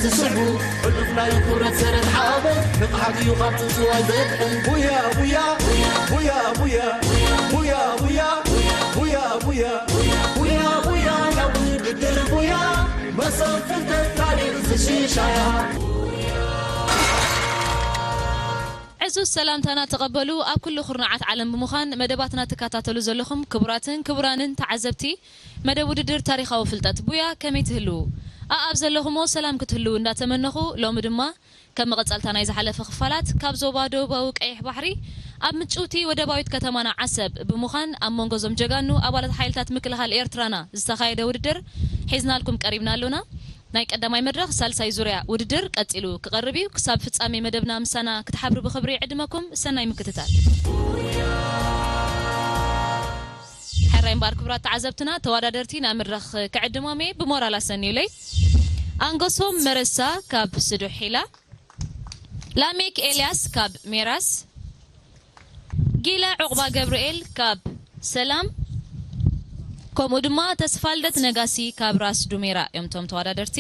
ዝስዕቡ፣ ሕሉፍ ናይ ክብረት ሰረት ሓበን፣ ንቕሓት እዩ ካብ ምጽዋይ ዘድሕን። ቡያ፣ ቡያ፣ ቡያ፣ ቡያ፣ ቡያ፣ ቡያ፣ ቡያ፣ ቡያ፣ ቡያ፣ ቡያ፣ ናብ ውድድር ቡያ፣ መሰብ ፍልጠት ታሪኽ ዝሽሻያ። ዕዙዝ ሰላምታና ተቐበሉ። ኣብ ኩሉ ኩርናዓት ዓለም ብምዃን መደባትና ትከታተሉ ዘለኹም ክቡራትን ክቡራንን ተዓዘብቲ መደብ ውድድር ታሪኻዊ ፍልጠት ቡያ፣ ከመይ ትህልዉ? ኣኣብ ዘለኹሞ ሰላም ክትህልዉ እንዳተመነኹ፣ ሎሚ ድማ ከም መቐጸልታ ናይ ዝሓለፈ ክፋላት፣ ካብ ዞባ ደቡባዊ ቀይሕ ባሕሪ ኣብ ምጭውቲ ወደባዊት ከተማና ዓሰብ ብምዃን፣ ኣብ መንጎ እዞም ጀጋኑ ኣባላት ሓይልታት ምክልኻል ኤርትራና ዝተኻየደ ውድድር ሒዝናልኩም ቀሪብና ኣሎና። ናይ ቀዳማይ መድረኽ ሳልሳይ ዙርያ ውድድር ቀጺሉ ክቐርብ እዩ። ክሳብ ፍጻሜ መደብና ምሳና ክትሓብሩ ብኽብሪ ይዕድመኩም። ሰናይ ምክትታል። ሕራይ እምበኣር ክቡራት ተዓዘብትና፣ ተወዳደርቲ ናብ መድረኽ ክዕድሞም እየ። ብሞራል ኣሰንዩለይ። ኣንጎሶም መረሳ ካብ ስዱሕ ሒላ፣ ላሜክ ኤልያስ ካብ ሜራስ፣ ጊለ ዑቕባ ገብርኤል ካብ ሰላም፣ ከምኡ ድማ ተስፋልደት ነጋሲ ካብ ራስ ዱሜራ እዮም እቶም ተወዳደርቲ።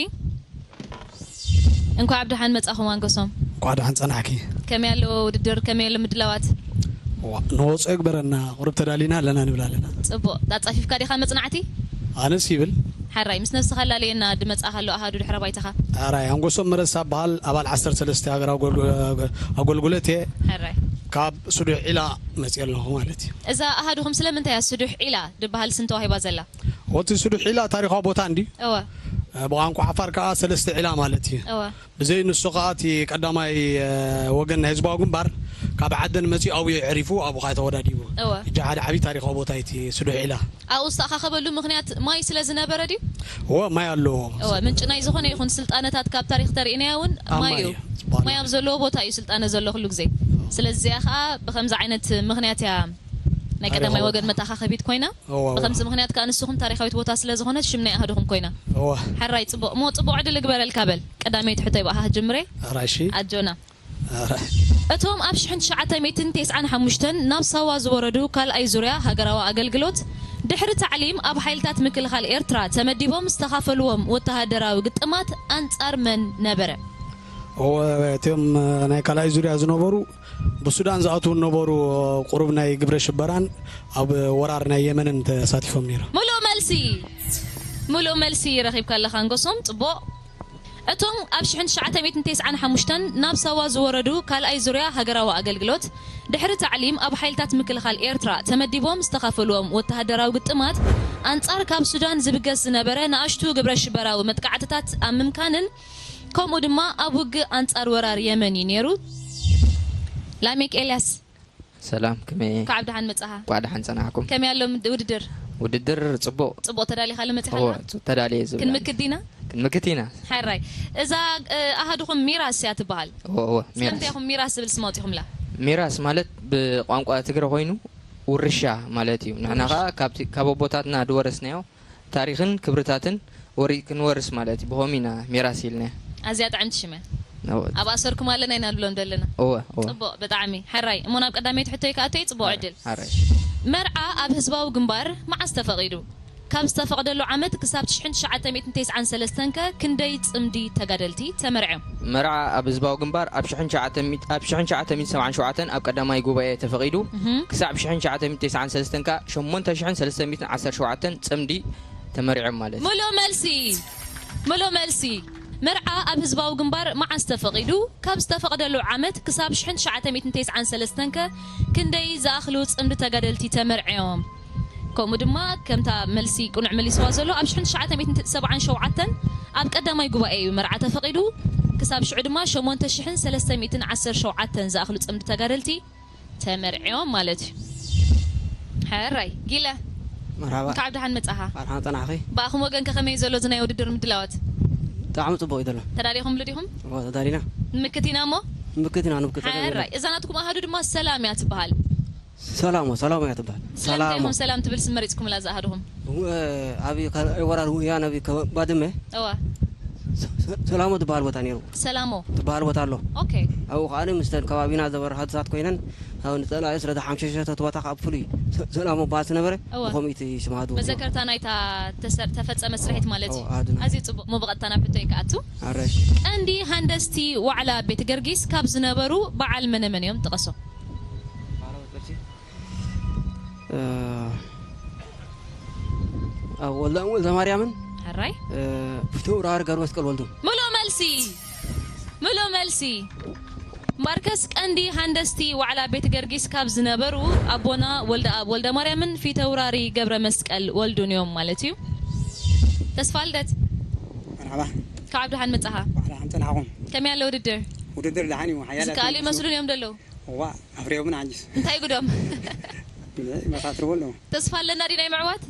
እንኳዕ ብደሓን መጻኹም ኣንጎሶም። እንኳዕ ደሓን ጸናሕኪ። ከመይ ኣሎ ውድድር? ከመይ ኣሎ ምድላዋት? ዋ፣ ንወጾ ይግበረና፣ ቁሩብ ተዳሊና ኣለና ንብል ኣለና። ጽቡቕ። ኣጻፊፍካ ዲኻ መጽናዕቲ? ኣነስ ይብል። ሓራይ፣ ምስ ነብስኻ ኣላለየና፣ ድመጻኻ ኣሎ ኣሃዱ ድሕረ ባይታኻ። ሓራይ፣ ኣንጎሶም መረሳ በሃል፣ ኣባል ዓሰርተ ሰለስተ ሃገራዊ ኣገልግ-፣ ኣገልግሎት እየ። ሓራይ። ካብ ስዱሕ ዒላ መጽየ ኣለኹ ማለት እዩ። እዛ ኣሃዱኹም ስለምንታይ እያ ስዱሕ ዒላ ድበሃል ስም ተዋሂባ ዘላ? ወቲ ስዱሕ ዒላ ታሪኻዊ ቦታ እንዲ። እወ። ብቋንቋ ዓፋር ከኣ ሰለስተ ዒላ ማለት እዩ። እወ። ብዘይ ንሱ ከኣ እቲ ቀዳማይ፣ እ፣ ወገን ናይ ህዝባዊ ግንባር ካብ ዓደን መጺኡ ኣብኡ የዕሪፉ፣ ኣብኡ ከኣ ተወዳዲቡ። እወ። ሕጂ ሓደ ዓብዪ ታሪኻዊ ቦታ እዩ እቲ ስዱሕ ዒላ። ኣብኡ ዝተኣኻኸበሉ ምኽንያት ማይ ስለ ዝነበረ ድዩ? እወ፣ ማይ ኣለዎ። እወ፣ ምንጪ ናይ ዝኾነ ይኹን ስልጣነታት ካብ ታሪኽ ተርእናዮ እውን ኣብ ማይ ማይ እዩ። እዩ። ማይ ኣብ ዘለዎ ቦታ እዩ ስልጣነ ዘሎ ኩሉ ግዜ። ስለዚ እዚኣ ከኣ ብኸምዚ ዓይነት ምኽንያት እያ ናይ ቀዳማይ ታሪኻዊ ወገን ቦታ። መተኣኻኸቢት ኮይና። እወ፣ እወ። ብኸምዚ ምኽንያት ከኣ ንስኹም ታሪኻዊት ቦታ ስለ ዝኾነት ሽም ናይ ኣሃዱኹም ኮይና። እወ። ሕራይ ጽቡቕ። እሞ ጽቡቕ ዕድል እግበረልካ በል። ቀዳመይቲ ሕቶይ ብኣኻ ክጅምር እየ። ሕራይ እሺ። ኣጆና። ሕራይ። እቶም ኣብ ሽሕን ትሽዓተ ሚእትን ተስዓን ሓሙሽተን ናብ ሳዋ ዝወረዱ ካልኣይ ዙርያ ሃገራዊ ኣገልግሎት ድሕሪ ታዕሊም ኣብ ሓይልታት ምክልኻል ኤርትራ ተመዲቦም ዝተኻፈልዎም ወተሃደራዊ ግጥማት ኣንጻር መን ነበረ? እወ፣ እቶም ናይ ካልኣይ ዙርያ ዝነበሩ ብሱዳን ዝኣትዉ ነበሩ፣ ቁሩብ ናይ ግብረ ሽበራን ኣብ ወራር ናይ የመንን ተሳቲፎም ነይሮም። ሙሉእ መልሲ፣ ሙሉእ መልሲ ረኺብካ ኣለኻ ኣንጎሶም፣ ጽቡቕ። እቶም ኣብ ሽሕን ትሽዓተ ሚእትን ተስዓን ሓሙሽተን ናብ ሳዋ ዝወረዱ ካልኣይ ዙርያ ሃገራዊ ኣገልግሎት ድሕሪ ታዕሊም ኣብ ሓይልታት ምክልኻል ኤርትራ ተመዲቦም ዝተኻፈልዎም ወተሃደራዊ ግጥማት ኣንጻር ካብ ሱዳን ዝብገስ ዝነበረ ንኣሽቱ ግብረ ሽበራዊ መጥቃዕትታት ኣብ ምምካንን ከምኡ ድማ ኣብ ውግእ ኣንጻር ወራር የመን እዩ ነይሩ። ላሜክ ኤልያስ። ሰላም፣ ከመይ? እንኳዕ ብደሓን መጻኻ። እንኳዕ ደሓን ጸናሕኩም። ከመይ ኣሎ ምድ-፣ ውድድር? ውድድር ጽቡቕ። ጽቡቕ ተዳሊኻሉ መጺኻ እወ፣ ኣለኻ? ጽ-፣ ተዳልየ ዝብል ኣሎ። ክንምክት ዲና? ክንምክት ኢና። ሕራይ። እዛ፣ እ፣ ኣሃዱኹም ሚራስ እያ ትበሃል። እወ፣ እወ፣ ስለምንታይ ሚራስ። ኢኹም ሚራስ ዝብል ስም ኣውጺኹምላ? ሚራስ ማለት ብቋንቋ ትግረ ኮይኑ ውርሻ ማለት እዩ። ንሕና ውርሻ። ከኣ ካብቲ፣ ካብ ኣቦታትና ዝወረስናዮ ታሪኽን ክብርታትን ወሪ-፣ ክንወርስ ማለት እዩ። ብኸምኡ ኢና ሜራስ ኢልናዮ። ኣዝያ ጥዕምቲ ሽም እያ። እወ። ኣብ ኣሰርኩም ኣለና ኢና ንብሎም ዘለና። እወ፣ እወ። ጽቡቕ፣ ብጣዕሚ። ሕራይ። እሞ ናብ ቀዳመይቲ ሕቶይ ክኣቱ እየ፣ ጽቡቕ ሕራይ፣ ዕድል። ሕራይ። መርዓ ኣብ ህዝባዊ ግንባር መዓስ ተፈቒዱ? ካብ ዝተፈቕደሉ ዓመት ክሳብ ሽሕን ትሽዓተ ሚእትን ተስዓን ሰለስተን ከ ክንደይ ጽምዲ ተጋደልቲ ተመርዕዮም? መርዓ ኣብ ህዝባዊ ግንባር ኣብ ሽሕን ትሽዓተ ሚእቲ፣ ኣብ ሽሕን ትሽዓተ ሚእቲ ሰብዓን ሸውዓተን ኣብ ቀዳማይ ጉባኤ ተፈቒዱ። እህም። ክሳብ ሽሕን ትሽዓተ ሚእቲ ተስዓን ሰለስተን ከኣ ሸሞንተ ሽሕን ሰለስተ ሚእትን ዓሰርተ ሸውዓተን ጽምዲ ተመሪዖም ማለት እዩ። ምሉእ መልሲ፣ ምሉእ መልሲ። መርዓ ኣብ ህዝባዊ ግንባር መዓስ ተፈቒዱ? ካብ ዝተፈቕደሉ ዓመት ክሳብ ሽሕን ትሽዓተ ሚእትን ተስዓን ሰለስተን ከ ክንደይ ዝኣኽሉ ጽምዲ ተጋደልቲ ተመርዕዮም? ከምኡ ድማ ከምታ መልሲ ቅኑዕ መሊስዋ ዘሎ ኣብ ሽሕን ትሽዓተ ሚእትን ሰብዓን ሸውዓተን ኣብ ቀዳማይ ጉባኤ እዩ መርዓ ተፈቒዱ። ክሳብ ሽዑ ድማ ሸሞንተ ሽሕን ሰለስተ ሚእትን ዓሰርተ ሸውዓተን ዝኣኽሉ ጽምዲ ተጋደልቲ ተመርዕዮም ማለት እዩ። ሕራይ ጊለ፣ መርሓባ። እንኳዕ ብደሓን መጻኻ። እንኳዕ ደሓን ጸናሕኺ። ብኣኹም ወገን ከ ከመይ ዘሎ እዚ ናይ ውድድር ምድላዋት? ብጣዕሚ ጽቡቕ እዩ ዘሎ። ተዳሊኹምሉ ዲኹም? እወ፣ ተዳሊና። ንምክት ኢና እሞ? ንምክት ኢና፣ ንምክት ኢና። ሕራይ፣ እዛ ናትኩም ኣሃዱ ድማ ሰላም እያ ትበሃል። ሰላሞ፣ ሰላሞ እያ ትበሃል። ስለምንታይ ሰላሞ። ኢኹም ሰላም ትብል ስም መሪጽኩምላ እዛ ኣሃዱኹም? እወ፣ ኣብ ከ-፣ ወራር ወያነ ኣብ ከ-፣ ባድመ እዋ። ሰ-፣ ሰ-፣ ሰላሞ ትበሃል ቦታ ነይሩ። ሰላሞ። ትበሃል ቦታ ኣሎ። ኦኬ። ኣብኡ ከኣ ምስተን ከባቢና ዘበረሃ ድሳት ኮይነን ካብ ንጸላኢ ስለ ዝሓምሸሸ እቲ ቦታ ካብ ፍሉይ ሰ- ሰላም ምባል ዝነበረ እወ። ብኸምኡ እቲ ስም ኣሃዱ ወዲኡ። መዘከርታ ናይታ ተሰር- ተፈጸመ ስርሒት ማለት እዩ። እወ፣ ኣሃዱና። ኣዝዩ ጽቡቕ። እሞ ብቐጥታ ናብ ሕቶ ይከኣቱ። ኣራሽ። ቀንዲ ሃንደስቲ ዋዕላ ቤተ ገርጊስ ካብ ዝነበሩ በዓል መነ መን እዮም? ጥቀሶም። እ፣ ኣብ ወልደ ወልደ ማርያምን ሕራይ። እ፣ ፍትውራር ገብረ መስቀል ወልዱን። ምሉእ መልሲ፣ ምሉእ መልሲ። ማርከስ ቀንዲ ሃንደስቲ ዋዕላ ቤተ ገርጊስ ካብ ዝነበሩ ኣቦና ወልደ ኣብ ወልደ ማርያምን ፊተውራሪ ገብረ መስቀል ወልዱን እዮም ማለት እዩ። ተስፋ ልደት። መርሓባ። ካብ ደሓን መጻኻ። ዋዕላ ሓምፀናኹም። ከመይ ኣሎ ውድድር? ውድድር ደሓን እዩ። ሓያላት ዝከኣሉ እዮም። ይመስሉን እዮም ደለዉ። እዋ ኣፍሪዮምን ዓንጅስ። እንታይ ጉዶም? መሳትርዎ ኣለዉ። ተስፋ ኣለና ዲ ናይ ምዕዋት?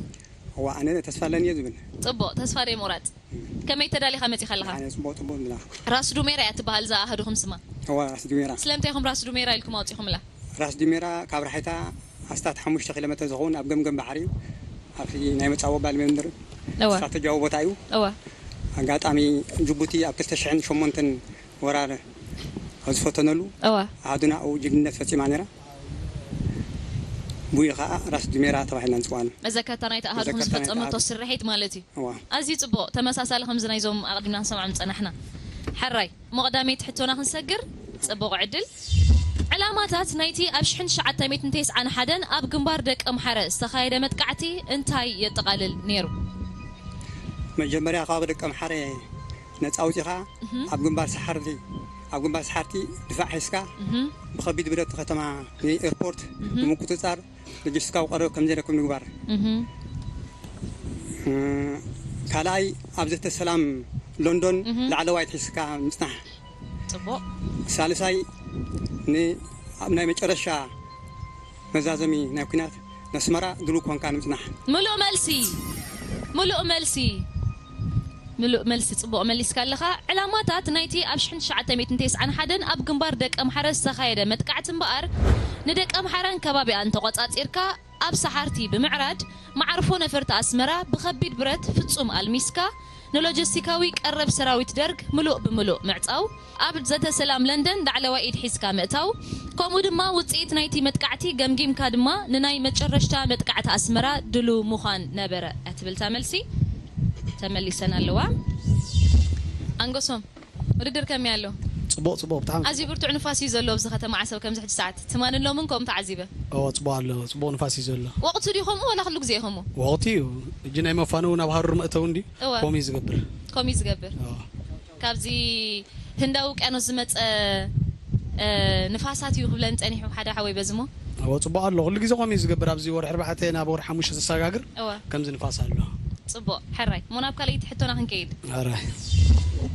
እዋ ኣነ ተስፋ ኣለኒ እየ ዝብል። ጽቡቕ፣ ተስፋ ደይ ምቑራጽ። ከመይ ተዳሊኻ መጺኻ ኣለኻ? ኣነ ጽቡቕ ጽቡቕ ንብላ። ራስ ዱሜራ እያ ትበሃል እዛ ኣሃዱኹም ስማ። እዋ ራስ ዱሜራ። ስለምንታይ ኢኹም ራስ ዱሜራ ኢልኩም ኣውጺኹምላ? ራስ ዱሜራ ካብ ራሒታ ኣስታት ሓሙሽተ ኪሎ ሜትር ዝኸውን ኣብ ገምገም ባሕሪ እዩ። ኣብቲ ናይ መጻወ ባል መንደር እዋ። ስትራተጂያዊ ቦታ እዩ። እዋ። ኣጋጣሚ ጅቡቲ ኣብ ክልተ ሽሕን ሸሞንተን ወራር ኣብ ዝፈተነሉ እዋ። ኣሃዱና ኣብኡ ጅግንነት ፈጺማ ነይራ። ብኡ ከዓ ራስ ዱሜራ ተባሂልና ንፅዋን። መዘከርታ ናይቲ ኣሃዱኹም መዘከርታ ናይቲ ዝፈጸመቶ ኣሃዱ። ስርሒት ማለት እዩ። እዋ። ኣዝዩ ጽቡቕ፣ ተመሳሳሊ ከምዚ ናይዞም ኣቕዲምና ንሰምዖም ጸናሕና። ሕራይ፣ እሞ ቀዳመይቲ ሕቶና ክንሰግር፣ ጽቡቕ ዕድል። ዕላማታት ናይቲ ኣብ ሽሕን ትሽዓተ ሚእትን ተስዓን ሓደን ኣብ ግንባር ደቀምሓረ ዝተኻየደ መጥቃዕቲ እንታይ የጠቓልል ነይሩ? መጀመርያ ካብ ደቀምሓረ ነፃ ኣውፂኻ እህ። ኣብ ግንባር ሰሓርቲ ኣብ ግንባር ሰሓርቲ ድፋዕ ሒዝካ እህ። ብኸቢድ ብረት ከተማ ንኤርፖርት እህ። ብምቁፅፃር ሎጂስቲካዊ ቀረብ ከም ዘይረክብ ምግባር። እህ። እ፣ ካልኣይ ኣብ ዘተ ሰላም ሎንዶን እህ። ላዕለዋይ ትሒዝካ ምፅናሕ። ጽቡቕ። ሳልሳይ ን ኣብ ናይ መጨረሻ መዛዘሚ ናይ ኩናት ነስመራ ድሉው ኮንካ ንምጽናሕ። ምሉእ መልሲ፣ ምሉእ መልሲ፣ ምሉእ መልሲ። ጽቡቕ መሊስካ ኣለኻ። ዕላማታት ናይቲ ኣብ ሽሕን ትሽዓተ ሚእትን ተስዓን ሓደን ኣብ ግንባር ደቀምሓረ ዝተኻየደ መጥቃዕቲ እምበኣር፣ ንደቀምሓረን ከባቢኣን ተቖጻጺርካ ኣብ ሰሓርቲ ብምዕራድ፣ መዓርፎ ነፈርቲ ኣስመራ ብኸቢድ ብረት ፍጹም ኣልሚስካ፣ ንሎጂስቲካዊ ቀረብ ሰራዊት ደርግ ምሉእ ብምሉእ ምዕጻው፣ ኣብ ዘተ ሰላም ለንደን ላዕለዋይ ኢድ ሒዝካ ምእታው፣ ከምኡ ድማ ውጽኢት ናይቲ መጥቃዕቲ ገምጊምካ ድማ ንናይ መጨረሽታ መጥቃዕቲ ኣስመራ ድሉው ምዃን ነበረ እያ ትብል እታ መልሲ። ተመሊሰን ኣለዋ። ኣንገሶም፣ ውድድር ከመይ ኣሎ? ጽቡቕ፣ ጽቡቕ፣ ብጣዕሚ። ኣዝዩ ብርቱዕ ንፋስ እዩ ዘሎ ኣብዚ ከተማ ዓሰብ ከምዚ ሕጂ ሰዓት። ትማንን ሎምን ከምኡ ተዓዚበ። እዎ፣ ጽቡቕ ኣሎ፣ ጽቡቕ ንፋስ እዩ ዘሎ። ወቕቱ ድዩ ከምኡ ዋላ ኩሉ ግዜ እዩ ከምኡ? ወቕቱ እዩ። ሕጂ ናይ መፋነዊ ናብ ሃሩር መእተዊ እንድዩ እወ። ከምኡ እዩ ዝገብር። ከምኡ እዩ ዝገብር። እዎ። ካብዚ ህንዳዊ ውቅያኖስ ዝመጸ፣ እ፣ ንፋሳት እዩ ክብለኒ ጸኒሑ ሓደ ሓወይ በዚ እሞ። እዎ፣ ጽቡቕ ኣሎ። ኩሉ ግዜ ከምኡ እዩ ዝገብር። ኣብዚ ወርሒ ኣርባዕተ ናብ ወርሒ ሓሙሽተ ዘሰጋግር እወ። ከምዚ ንፋስ ኣሎ። ጽቡቕ፣ ሕራይ። እሞ ናብ ካልኣይቲ ሕቶና ክንከይድ። ሕራይ።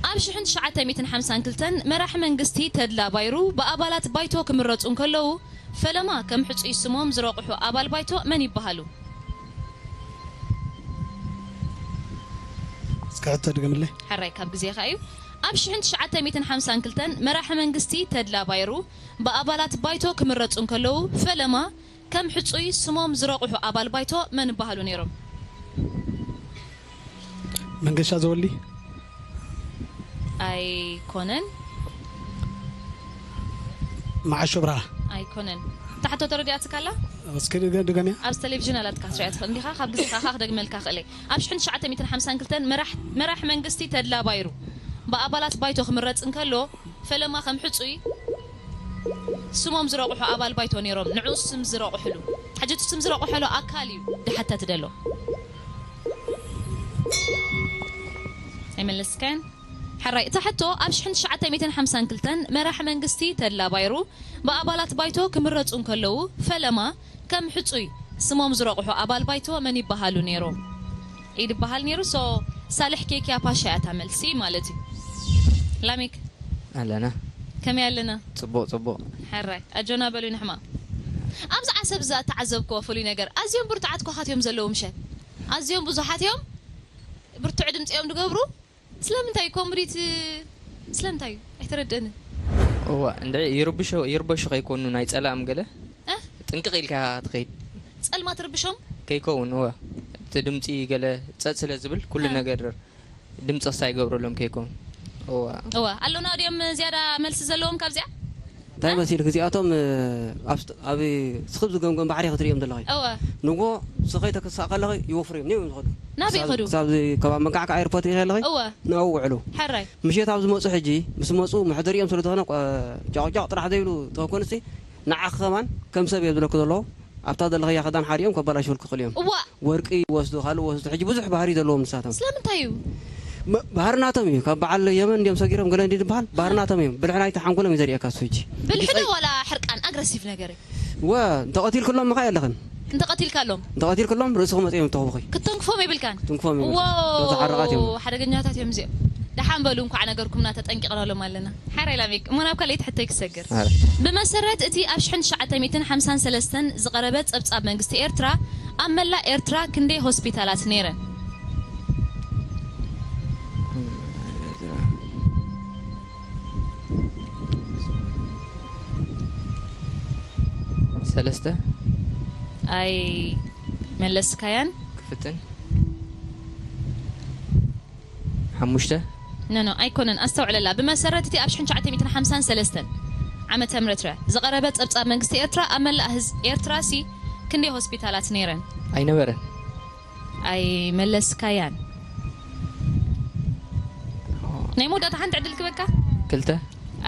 ኣብ ሽሕን ትሽዓተ ሚእትን ሓምሳን ክልተን መራሒ መንግስቲ ተድላ ባይሩ ብኣባላት ባይቶ ክምረጹ እንከለዉ፣ ፈለማ ከም ሕጹይ ስሞም ዝረቑሑ ኣባል ባይቶ መን ይበሃሉ? እስከ ሕቶ ድገምለይ። ሕራይ፣ ካብ ግዜኻ እዩ። ኣብ ሽሕን ትሽዓተ ሚእትን ሓምሳን ክልተን መራሒ መንግስቲ ተድላ ባይሩ ብኣባላት ባይቶ ክምረጹ እንከለዉ፣ ፈለማ ከም ሕጹይ ስሞም ዝረቑሑ ኣባል ባይቶ መን ይበሃሉ ነይሮም? መንገሻ ዘወሊ። ኣይኮነን። መዓሾ ብርሃ። ኣይኮነን። እታ ሕቶ ተረዲኣትካ ኣላ? እስኪ ድገ-፣ ድገምያ። ኣብዚ ቴሌቪዥን ኣላትካ ክትሪኣ ትኽእል እንዲኻ፣ ካብ ግዜኻ ከኣ ክደግመልካ ክእል እየ። ኣብ ሽሕን ትሽዓተ ሚእትን ሓምሳን ክልተን መራሕ-፣ መራሕ መንግስቲ ተድላ ባይሩ ብኣባላት ባይቶ ክምረጽ እንከሎ፣ ፈለማ ከም ሕጹይ ስሞም ዝረቑሑ ኣባል ባይቶ ነይሮም፣ ንዕኡ ስም ዝረቑሕሉ። ሕጂ እቲ ስም ዝረቑሐሉ ኣካል እዩ ድሓተት ደሎ። ኣይመለስካን? ሕራይ፣ እታ ሕቶ ኣብ ሽሕን ትሽዓተ ሚእትን ሓምሳን ክልተን መራሕ መንግስቲ ተድላ ባይሩ ብኣባላት ባይቶ ክምረጹ እንከለዉ፣ ፈለማ ከም ሕጹይ ስሞም ዝረቑሑ ኣባል ባይቶ መን ይበሃሉ ነይሮም? ኢድ ይበሃል ነይሩ። ሶ ሳልሕ ኬኪያ ፓሻ እያ እታ መልሲ ማለት እዩ። ላሚክ ኣለና። ከመይ ኣለና? ጽቡቕ፣ ጽቡቕ። ሕራይ፣ ኣጆና በሉ ንሕማ። ኣብዚ ዓሰብ እዛ እተዓዘብክዎ ፍሉይ ነገር፣ ኣዝዮም ብርቱዓት ኮኻት እዮም ዘለዉ ምሸት። ኣዝዮም ብዙሓት እዮም። ብርቱዕ ድምጺ እዮም ዝገብሩ። ስለምንታይ ኮምሪት፣ ስለምንታይ እዩ? ኣይተረድእንን። እዋ፣ እንድዒ ይርብሾ-፣ ይርበሹ ከይኮኑ ናይ ጸላእም ገለ እ? ጥንቅቕ ኢልካ ትኸይድ። ጸልማት ትርብሾም? ከይከውን፣ እዋ። እቲ ድምጺ ገለ ጸጥ ስለ ዝብል፣ ኩሉ እ። ነገር ድምጺ ክሳይ ይገብረሎም ከይከውን። እዋ። እዋ፣ ኣሎና ድዮም ዝያዳ መልሲ ዘለዎም ካብዚኣ? እንታይ መሲልክ እዚኣቶም ኣብ ስኽብ ዝገምገም ባሕሪ ክትርእዮም ዘለኺ። እወ። ንጎ ስኸይ ተክሳእ ከለኺ ይወፍሩ እዮም ኔው ዝኸዱ። ናበይ ይኸዱ? ክሳብ ከባቢ መጋዕካ ኤርፖርት ኢኸ ኣለኺ። እወ። ናብኡ ውዕሉ። ሕራይ። ምሸት ኣብ ዝመፁ ሕጂ ምስ መፁ መሕደሪኦም ስለ ዝኾነ ጫቕጫቕ ጥራሕ ዘይብሉ ተኮንሲ ንዓኽ ከማን ከም ሰብ እዮም ዝለኩ ዘለዉ። ኣብታ ዘለኽያ ክዳን ሓሪኦም ከበላሽውልክ ክኽእሉ እዮም። እዋ። ወርቂ ይወስዱ፣ ካልእ ወስዱ። ሕጂ ብዙሕ ባህሪ ዘለዎም ንሳቶም። ስለምንታይ እዩ? ባህሪ ናቶም እዩ። ካብ በዓል የመን እንዲዮም ሰጊሮም ገለ እንዲ ዝበሃል ባህሪ ናቶም እዮም። ብልሕ ናይቲ ሓንጎሎም እዩ ዘርእየካ እሱ ሕጂ። ብልሕ ዶ ዋላ ሕርቃን ኣግረሲቭ ነገር እዩ? ወ እንተቐቲልክሎም ምኻ የለኽን። እንተቐቲልካሎም? እንተቐቲልክሎም ርእስኹም መፅኦም ተኽብኺ። ክትተንክፎም የብልካን? ትንክፎም የብልካን። ዎ፣ ተተሓረቓት እዮም። ሓደገኛታት እዮም እዚኦም። ደሓን በሉ እንኳዕ ነገርኩምና ተጠንቂቕናሎም ኣለና። ሓራይ ላሜክ፣ እሞ ናብ ካልኣይቲ ሕቶይ ክሰግር። ኣረ። ብመሰረት እቲ ኣብ ሽሕን ትሽዓተ ሚእትን ሓምሳን ሰለስተን ዝቐረበ ጸብጻብ መንግስቲ ኤርትራ፣ ኣብ መላእ ኤርትራ ክንደይ ሆስፒታላት ነይረን? ሰለስተ። ኣይ መለስካያን። ክፍትን። ሓሙሽተ። ኖ ኖ ኣይኮነን፣ ኣስተውዕለላ። ብመሰረት እቲ ኣብ ሽሕን ትሽዓተ ሚእትን ሓምሳን ሰለስተን ዓመተ ምህረት ዝቐረበ ጸብጻብ መንግስቲ ኤርትራ፣ ኣብ መላእ ህዝቢ ኤርትራ ሲ ክንደይ ሆስፒታላት ነይረን? ኣይነበረን። ኣይመለስካያን። ናይ መወዳእታ ሓንቲ ዕድል ክበካ። ክልተ።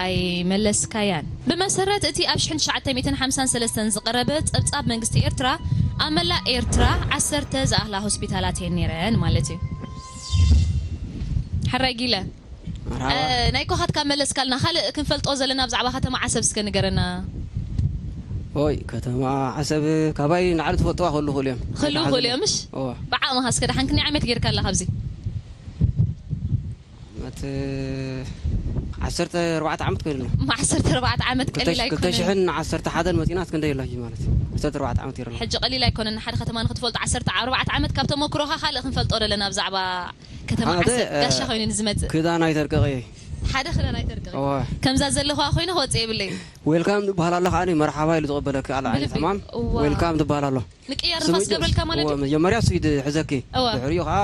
ኣይመለስካያን። ብመሰረት እቲ ኣብ ሽሕን ትሽዓተ ሚእትን ሓምሳን ሰለስተን ዝቐረበ ጸብጻብ መንግስቲ ኤርትራ፣ ኣብ መላእ ኤርትራ ዓሰርተ ዝኣኽላ ሆስፒታላት እየን ነይረን ማለት እዩ። ሕራይ ጊለ። መርሓባ። እ፣ ናይ ኮኻትካ መለስካልና። ካልእ ክንፈልጦ ዘለና ብዛዕባ ከተማ ዓሰብ እስከ ንገረና። ኦይ፣ ከተማ ዓሰብ ካባይ ንዓሊ ትፈልጥዋ ክህሉ ክእሉ እዮም። ክህሉ ክእሉ እዮም፣ እሺ? እወ። ብዓቕምኻ እስከ ደሓን ክንደይ ዓመት ጌርካ ኣለኻ ኣብዚ? ዓመት፣ እ፣ ዓሰርተ ኣርባዕተ ዓመት ኮይኑ ኣሎ። እሞ ዓሰርተ ኣርባዕተ ዓመት ቀሊል ኣይኮነን። ክልተ ሽሕን ዓሰርተ ሓደን መፂና እስክንደይ ኣለኪ ማለት እዩ። ዓሰርተ ኣርባዕተ ዓመት ይረሎ። ሕጂ ቀሊል ኣይኮነን፣ ንሓደ ከተማ ንክትፈልጦ ዓሰርተ ኣርባዕተ ዓመት ካብ ተመክሮኻ ካልእ ክንፈልጦ ደለና ብዛዕባ ከተማ ዓሰብ፣ ጋሻ ኮይኑ ንዝመጽእ። ክዳን ኣይተርቅቂ። ሓደ ክዳን ኣይተርቅቂ። እወ። ከምዛ ዘለኹዋ ኮይነ ክወጽእ የብለይ። ዌልካም ዝበሃል ኣሎ ከዓኒ መርሓባ ኢሉ ዝቕበለኪ ኣሎ ዓይነት ብልቢ። ሕማም። እዋ። ዌልካም ዝበሃል ኣሎ። ንቅያር ስሙ ንፋስ እዩ። ገብረልካ ማለት እወ፣ እዩ? መጀመርያ እሱ እዩ ዝሕዘኪ። እወ። ድሕሪኡ ከዓ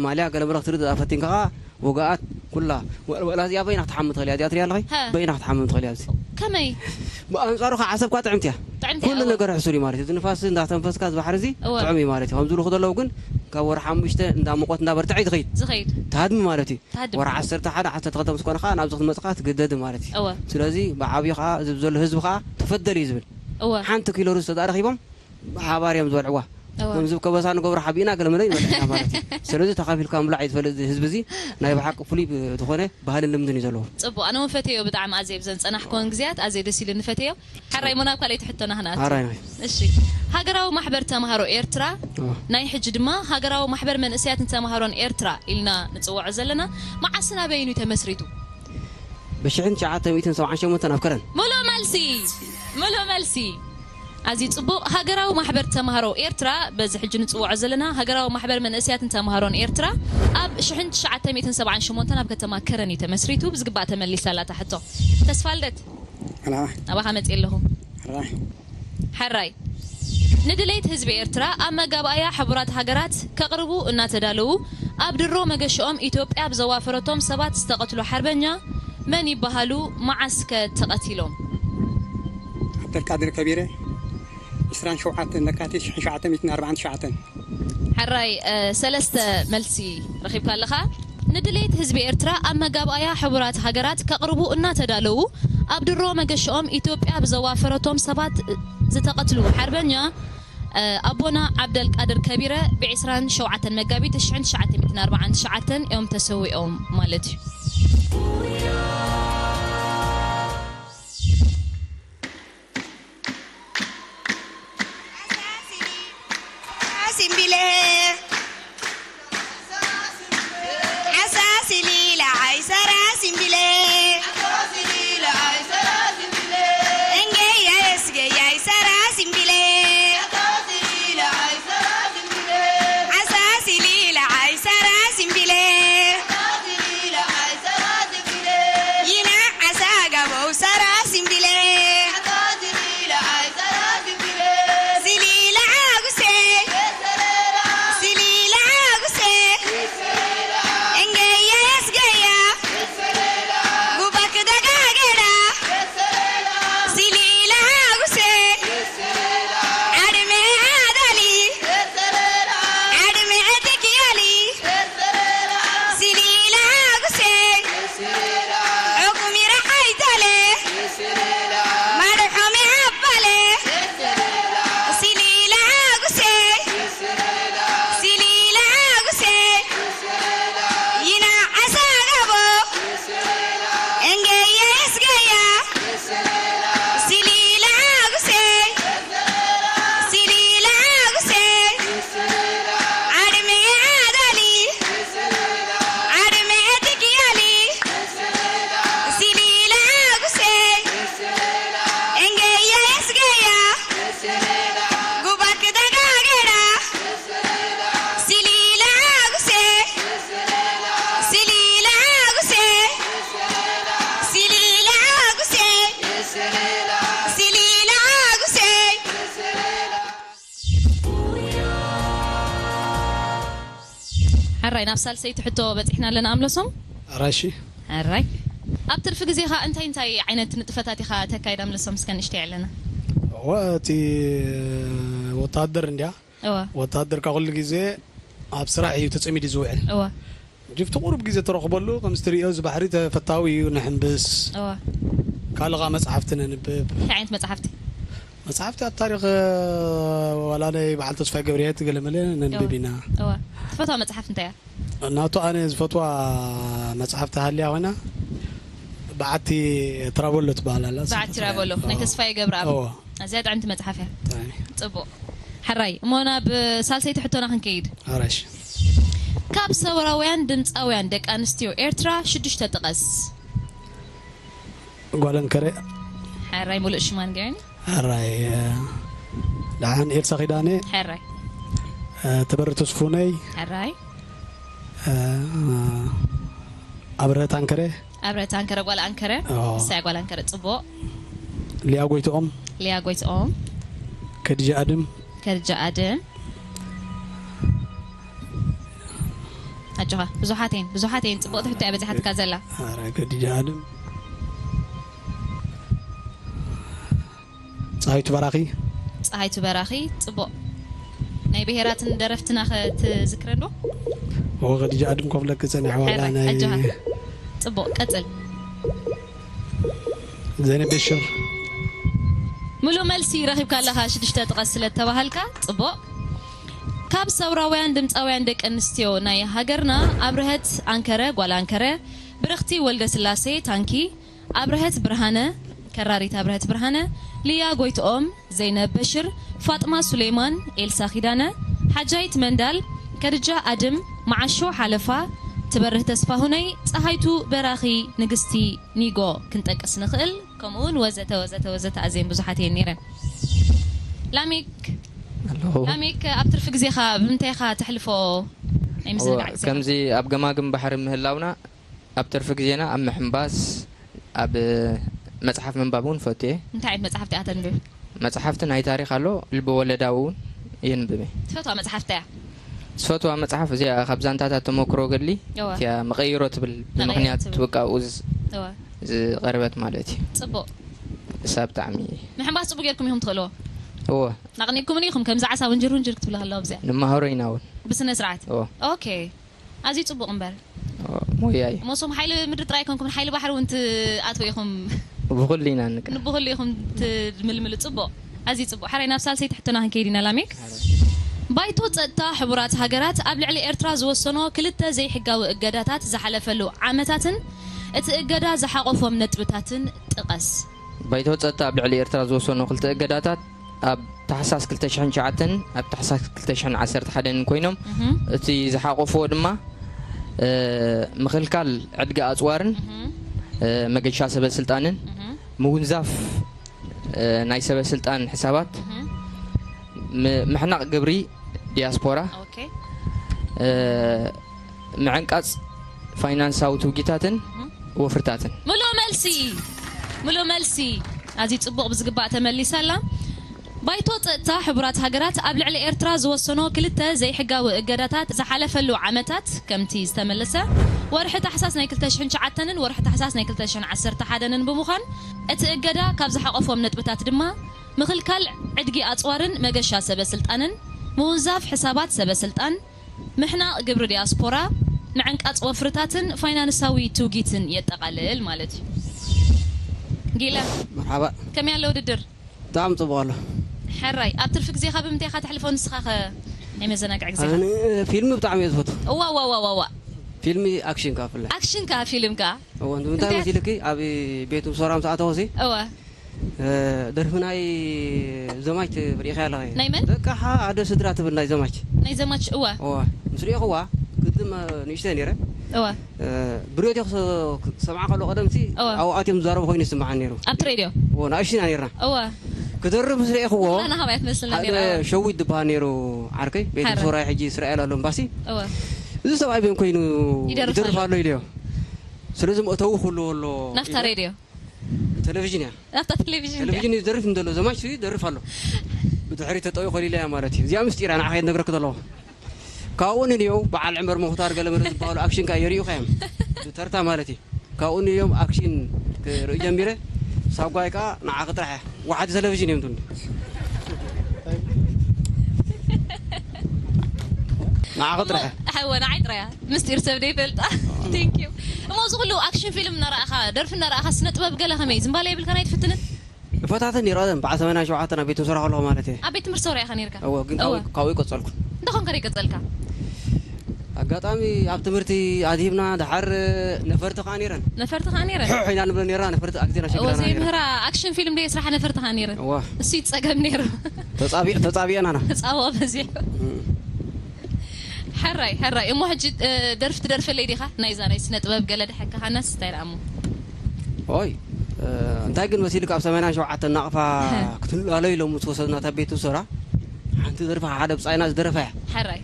ማልያ ገለ መለ ክትርኢ ዝኣ ፈቲንካ ከዓ ውግኣት ኩላ ወ-፣ ወላ እዚኣ በይና ክትሓሚ ትኽእል እያ። እዚኣ ትሪኣ ኣለኺ? ሃ። በይና ክትሓሚ ትኽእል እያ። ኣብዚ ከመይ? ብኣንጻሩ ከዓ ዓሰብ ከዓ ጥዕምቲ እያ። ጥዕምቲ እያ፣ ኩሉ እወ። ነገር ሕሱር እዩ ማለት እዩ። እዚ ንፋስ እንዳተንፈስካ እዚ ባሕሪ እዚ እወ። ጥዑም እዩ ማለት እዩ። ከምዚ ዝብሉ ከለዉ ግን ካብ ወርሒ ሓሙሽተ እንዳ ሙቐት እንዳበርትዐ እዩ ዝኸይድ። ዝኸይድ። ትሃድሚ ማለት እዩ። ትሃድሚ። ወርሒ ዓሰርተ ሓደ ዓሰርተ ክልተ ምስ ኮነ ከዓ ናብዚ ክትመጽእ ከዓ ትግደዲ ማለት እዩ። እወ። ስለዚ ብዓብዩ ከዓ እዚ ዘሎ ህዝቢ ከዓ ተፈደል እዩ ዝብል። እወ። ሓንቲ ኪሎ ሩዝ ተዳረኺቦም ብሓባር እዮም ዝበልዕዋ። እወ። ከምዚ ከበሳ ንገብሮ ሓቢእና ገለመለ ይበልዕና ማለት እዩ። ስለዚ ተኻፊልካ ምብላዕ እዩ ዝፈልጥ ህዝቢ እዚ ናይ ብሓቂ ፍሉይ ዝኾነ ባህልን ልምድን እዩ ዘለዎ። ጽቡቕ፣ ኣነ እውን ፈትየዮ ብጣዕሚ ኣዜብ፣ ዘን ጸናሕክወን ግዜያት ኣዜብ ደስ ኢሉኒ ፈትየዮ። ሓራይ ሞ ናብ ካልኣይቲ ሕቶና ክንኣቱ። ሓራይ ናይ። እሺ፣ ሃገራዊ ማሕበር ተማሃሮ ኤርትራ፣ እወ። ናይ ሕጂ ድማ ሃገራዊ ማሕበር መንእሰያትን ተማሃሮን ኤርትራ ኢልና ንጽውዖ ዘለና፣ መዓስን ኣበይን እዩ ተመስሪቱ? ብሽሕን ትሽዓተ ሚእትን ሰብዓን ሸሞንተን ኣብ ከረን። ሙሉእ መልሲ! ሙሉእ መልሲ! ኣዝዩ ጽቡቕ። ሃገራዊ ማሕበር ተማሃሮ ኤርትራ፣ በዚ ሕጂ ንጽውዖ ዘለና ሃገራዊ ማሕበር መንእሰያትን ተማሃሮን ኤርትራ፣ ኣብ ሽሕን ትሽዓተ ሚእትን ሰብዓን ሸሞንተን ኣብ ከተማ ከረን እዩ ተመስሪቱ። ብዝግባእ ተመሊሳ ኣላ እታ ሕቶ። ተስፋልደት፣ ኣላ ናባኻ መጽእ ኣለኹ። ራይ ሕራይ። ንድሌት ህዝቢ ኤርትራ ኣብ መጋባእያ ሕቡራት ሃገራት ከቕርቡ እናተዳለዉ፣ ኣብ ድሮ መገሽኦም ኢትዮጵያ ብዘዋፈረቶም ሰባት ዝተቐትሉ ሓርበኛ መን ይበሃሉ? መዓስከ ተቐቲሎም? ዓብደልቃድር ከቢረ፣ ዕስራን ሸውዓተን ለካቲት ሽሕን ትሽዓተ ሚእትን ኣርባዓን ትሽዓተን። ሕራይ፣ እ፣ ሰለስተ መልሲ ረኺብካ ኣለኻ። ንድሌት ህዝቢ ኤርትራ ኣብ መጋባእያ ሕቡራት ሃገራት ከቕርቡ እናተዳለዉ፣ ኣብ ድሮ መገሽኦም ኢትዮጵያ ብዘዋፈረቶም ሰባት ዝተቐትሉ ሓርበኛ፣ እ፣ ኣቦና ዓብደልቃድር ከቢረ ብዕስራን ሸውዓተን መጋቢት ሽሕን ትሽዓተ ሚእትን ኣርባዓን ትሽዓተን እዮም ተሰዊኦም ማለት እዩ። Simbile. Asa silila ay sara simbile. Engeya esgeya ay sara simbile. Asa silila ay sara simbile. ሕራይ፣ ናብ ሳልሰይቲ ሕቶ በጺሕና ኣለና ኣምለሶም። ኣራሺ ሕራይ፣ ኣብ ትርፊ ግዜኻ እንታይ እንታይ ዓይነት ንጥፈታት ኢኻ ተካይድ ኣምለሶም? እስከ ንእሽተይ የዕለና። እወ፣ እቲ ወታደር እንድያ። እወ ወታደር ካብ ኩሉ ግዜ ኣብ ስራሕ እዩ ተጸሚዱ ዝውዕል። እወ እንጂ ኣብቲ ቁሩብ ግዜ ትረኽበሉ፣ ከምዚ ትርእዮ፣ እዚ ባሕሪ ተፈታዊ እዩ። ንሕንብስ፣ እወ ካልእ ኸኣ መጽሓፍቲ ነንብብ። እንታይ ዓይነት መጽሓፍቲ? መጽሓፍቲ ኣብ ታሪኽ፣ ዋላ ናይ በዓል ተስፋይ ገብርሄት ገለመለ ነንብብ ኢና። እወ ትፈትዋ መጽሓፍ እንታይ እያ? ናቱ ኣነ ዝፈትዋ መጽሓፍቲ ሃልያ ኮይና፣ በዓቲ ትራበሎ ትበሃል ኣላ። በዓቲ ትራበሎ ናይ ተስፋዬ ገብረኣብ። እወ ኣዝያ ጥዕምቲ መጽሓፍ እያ። ጥዕሚ። ጽቡቕ። ሕራይ፣ እሞ ናብ ሳልሰይቲ ሕቶና ክንከይድ። ኣራሽ ካብ ሰውራውያን ድምጻውያን ደቂ ኣንስትዮ ኤርትራ ሽዱሽተ ጥቀስ። ጓል ኣንከረ። ሕራይ፣ ሙሉእ ሽማ ንገረኒ። ሕራይ፣ ደሓን ኤልሳ ኪዳነ። ሕራይ ተበሪ ተስፉነይ። ሕራይ ኣብረህት ኣንከረ። ኣብረህት ኣንከረ፣ ጓል ኣንከረ። ኦ። እሳያ ጓል ኣንከረ። ጽቡቕ። ሊያ ጎይትኦም። ሊያ ጎይትኦም። ከድጃ ኣድም። ከድጃ ኣድም። ኣጆኻ፣ ብዙሓት እየን፣ ብዙሓት እየን። ጽቡቕቲ ሕቶ እያ በዚሓትካ ዘላ። ኧረ ከድጃ ኣድም። ፀሃይቱ በራኺ። ፀሃይቱ በራኺ። ጽቡቕ። ናይ ብሄራትን ደረፍትና ኸ ትዝክረን ዶ? ኦ ከድጃ ኣድም ኮፍለክ ፀኒሐ ዋላ ሕራይ፣ ናይ ኣጆኻ። ጽቡቕ፣ ቀጽል። ዘይነብ በሽር። ሙሉእ መልሲ ረኺብካ ኣለኻ፣ ሽዱሽተ ጥቀስ ስለ እተባሃልካ። ጽቡቕ። ካብ ሰውራውያን ድምጻውያን ደቂ ኣንስትዮ ናይ ሃገርና ኣብርሀት ኣንከረ፣ ጓል ኣንከረ፣ ብርኽቲ ወልደስላሴ፣ ታንኪ፣ ኣብርሀት ብርሃነ፣ ከራሪት ኣብርሀት ብርሃነ፣ ሊያ ጎይትኦም፣ ዘይነብ በሽር፣ ፋጥማ ሱሌማን፣ ኤልሳ ኪዳነ፣ ሓጃይት መንዳል፣ ከድጃ ኣድም፣ መዓሾ ሓለፋ፣ ትበርህ ተስፋሁነይ፣ ጸሃይቱ በራኺ፣ ንግስቲ ኒጎ ክንጠቅስ ንኽእል። ከምኡ እውን ወዘተ ወዘተ ወዘተ ኣዝየን ብዙሓት እየን ነይረን። ላሜክ ኣለኹ። ላሜክ ኣብ ትርፊ ግዜኻ ብምንታይ ኢኻ ተሕልፎ? ናይ ምዝንጋዕ ግዜኻ? ከምዚ ኣብ ገማግም ባሕሪ ምህላውና ኣብ ትርፊ ግዜና ኣብ ምሕንባስ ኣብ መጽሓፍ ምንባብ እውን ፈትየ። እንታይ ዓይነት መጽሓፍቲ ኢኻ ተንብብ? መጽሓፍቲ ናይ ታሪኽ ኣሎ፣ ልቢ ወለዳዊ እውን የንብብ እየ። ትፈትዋ መጽሓፍ እንታይ እያ? ዝፈትዋ መጽሓፍ እዚኣ ካብ ዛንታታት ተመክሮ ገድሊ እወ። እቲያ መቐይሮ ትብል መቐይሮ ብምኽንያት ትብል። ትውቃ ኡዝ እወ። ዝቐረበት ማለት እዩ። ጽቡቕ። እሳ ብጣዕሚ ምሕንባስ ጽቡቕ ጌርኩም ኢኹም ትኽእልዎ። እወ ናቕኒቅኩምኒ ኢኹም ከምዚ ዓሳ ውንጅር ውንጅር ክትብሉ ከለዋ ብዚኣ። ንመሃሮ ኢና እውን ብስነ ስርዓት። እወ ኦኬ። ኣዝዩ ጽቡቕ እምበር። እወ፣ ሞያ እዩ። ሞሶም ሓይሊ ምድሪ ጥራይ ኣይኮንኩምን፣ ሓይሊ ባሕሪ እውን ትኣትዎ ኢኹም። ብኹሉ ኢና ንቀ ንብኹሉ ኢኹም ትምልምሉ። ጽቡቕ። ኣዝዩ ጽቡቕ። ሓራይ ናብ ሳልሰይቲ ሕቶና ክንከይድ ኢና ላሜክ። ባይቶ ጸጥታ ሕቡራት ሃገራት ኣብ ልዕሊ ኤርትራ ዝወሰኖ ክልተ ዘይሕጋዊ እገዳታት ዝሓለፈሉ ዓመታትን እቲ እገዳ ዝሓቖፎም ነጥብታትን ጥቀስ። ባይቶ ጸጥታ ኣብ ልዕሊ ኤርትራ ዝወሰኖ ክልተ እገዳታት ኣብ ታሕሳስ ክልተ ሽሕን ትሽዓተን ኣብ ታሕሳስ ክልተ ሽሕን ዓሰርተ ሓደን ኮይኖም እህም፣ እቲ ዝሓቆፍዎ ድማ እ፣ ምኽልካል ዕድጊ ኣጽዋርን እህም፣ እ፣ መገሻ ሰበ ስልጣንን እህም፣ ምውንዛፍ እ፣ ናይ ሰበ ስልጣን ሕሳባት እህም። ም- ምሕናቕ ግብሪ ዲያስፖራ ኦኬ። እ፣ ምዕንቃጽ ፋይናንሳዊ ትውጊታትን ወፍርታትን። ምሉእ መልሲ፣ ምሉእ መልሲ። ኣዝዩ ጽቡቕ፣ ብዝግባእ ተመሊሳ ኣላ። ባይቶ ጸጥታ ሕቡራት ሃገራት ኣብ ልዕሊ ኤርትራ ዝወሰኖ ክልተ ዘይሕጋዊ እገዳታት ዝሓለፈሉ ዓመታት ከምቲ ዝተመለሰ፣ ወርሒ ታሕሳስ ናይ ክልተ ሽሕን ትሽዓተንን ወርሒ ታሕሳስ ናይ ክልተ ሽሕን ዓሰርተ ሓደን ብምዃን፣ እቲ እገዳ ካብ ዝሓቖፎም ነጥብታት ድማ ምኽልካል ዕድጊ ኣጽዋርን መገሻ ሰበ ስልጣንን፣ ምውንዛፍ ሕሳባት ሰበ ስልጣን፣ ምሕናቕ ግብሪ ዲያስፖራ፣ ምዕንቃጽ ወፍርታትን ፋይናንሳዊ ትውጊትን የጠቓልል ማለት እዩ። ጊለ፣ መርሓባ። ከመይ ኣሎ ውድድር? ብጣዕሚ ጽቡቕ ኣሎ። ሕራይ፣ ኣብ ትርፊ ግዜኻ ብምንታይ ኢኻ ተሕልፎ? ንስኻ ኸ ናይ መዘናግዒ ግዜኻ? ኣነ ፊልሚ ብጣዕሚ እየ ዝፈቱ። እዋ፣ እዋ፣ እዋ፣ እዋ፣ እዋ። ፊልሚ ኣክሽን ከኣ ብፍላይ። ኣክሽን ከኣ ፊልም ከኣ? እወ፣ እንታይ እንታይ? መሲልኪ ኣብ ቤቱ ሰውራ ምስ ኣተወሲ እወ። ደርፊ ናይ ዘማች ርኢኻ ኣለኺ? ናይ መን? በቃ ሓደ ስድራ ትብል ናይ ዘማች። ናይ ዘማች፣ እወ። እወ፣ ምስ ርኢኽዋ ቅድም ንእሽተይ ነይረ። እወ። ብሬድዮ ክሰምዓ ከሎ ቀደምሲ እወ። ኣብኡ ኣትዮም ዝዛረቡ ኮይኑ ይስምዓኒ ነይሩ። ኣብቲ ሬድዮ? እወ፣ ንእሽተይ ኢና ነይርና። እወ። ክደርፍ ምስ ርኢኽዎ ኣና ሃባያት መስልና ሓደ ነይራ። ሸዊት ዝበሃል ነይሩ ዓርከይ፣ ቤት ሓረ። ሶራይ ሕጂ እስራኤል ኣሎ እምባሲ። እወ። እዚ ሰብኣይ በን ኮይኑ ይደርፍ ይደርፍ ኣሎ። ኣሎ ኢለዮ። ስለዚ እሞ እተው ኩሉ ኣሎ ናፍታ ኢለ ሬድዮ? ቴሌቪዥን እያ። ናፍታ ቴሌቪዥን እያ። ቴሌቪዥን ይደርፍ እንደሎ ዘማች ይደርፍ ኣሎ። ብድሕሪ ተጠዊ ኮሊለ እያ ማለት እዩ። እዚኣ ምስጢር እያ ንዓኸ ነግረክ ዘለኹ። ካብኡ ንንየው በዓል ዕመር ሙኽታር ገለመለ ዝበሃሉ ኣክሽን ከኣ የርእዩኻ እዮም። ብተርታ ማለት እዩ። ካብኡ ንዮም ኣክሽን ክርኢ ጀሚረ። ሳጓይ ከኣ ንዓኺ ጥራሕ እያ። ወሓቲ ቴሌቪዥን እዮም ትብሉ። ንዓኺ ጥራሕ እያ። ሓወ ንዓይ ጥራያ ምስጢር ሰብ ደይፈልጣ። Thank you። እሞ እዚ ኩሉ ኣክሽን ፊልም እናረኣኻ፣ ደርፊ እናረኣኻ፣ ስነ ጥበብ ገለ ከመይ ዝምባለ የብልካን ኣይትፍትንን? እፈታተን ነይረ ቀደም በዓል ሰማንያን ሸውዓተን ኣብ ቤት ትምህርቲ ሰራሕኩ ኣለኹ ማለት እየ። ኣብ ቤት ትምህርቲ ሰውርያ ኢኻ ነይርካ? እወ፣ ግን እወ። ካብኡ፣ ካብኡ ይቀጸልኩ። እንታይ ኮንካ ይቀጸልካ? ኣጋጣሚ ኣብ ትምህርቲ ኣድሂብና፣ ደሓር ነፈርቲ ከኣ ነይረን። ነፈርቲ ከኣ ነይረን? ሕሕ ኢና ንብለን ነይርና፣ ነፈርቲ ኣብ ግዜና እወ፣ ሸጊራና ነይረን። ዘይምህራ ኣክሽን ፊልም ደይ ስራሕ ነፈርቲ ከኣ ነይረን? እወ። እሱ ይጸገም ነይሩ። ተጻቢ-፣ ተጻቢአና ኢና። ተጻብኦ በዚሑ። እም። ሕራይ፣ ሕራይ። እሞ ሕጂ፣ እ፣ ደርፊ ትደርፈለይ ዲኻ? ናይዛ ናይ ስነ ጥበብ ገለ ድሐከኻናስ እንታይ ደኣ እሞ? ኦይ፣ እ፣ እንታይ ግን መሲልካ ኣብ ሰማንያን ሸውዓተን ናቕፋ ክትላለዩ ኢሎም ምስ ወሰዱና እታ ቤት ውሰራ፣ ሓንቲ ደርፊ ሓደ ብጻይና ዝደረፋ እያ። ሕራይ።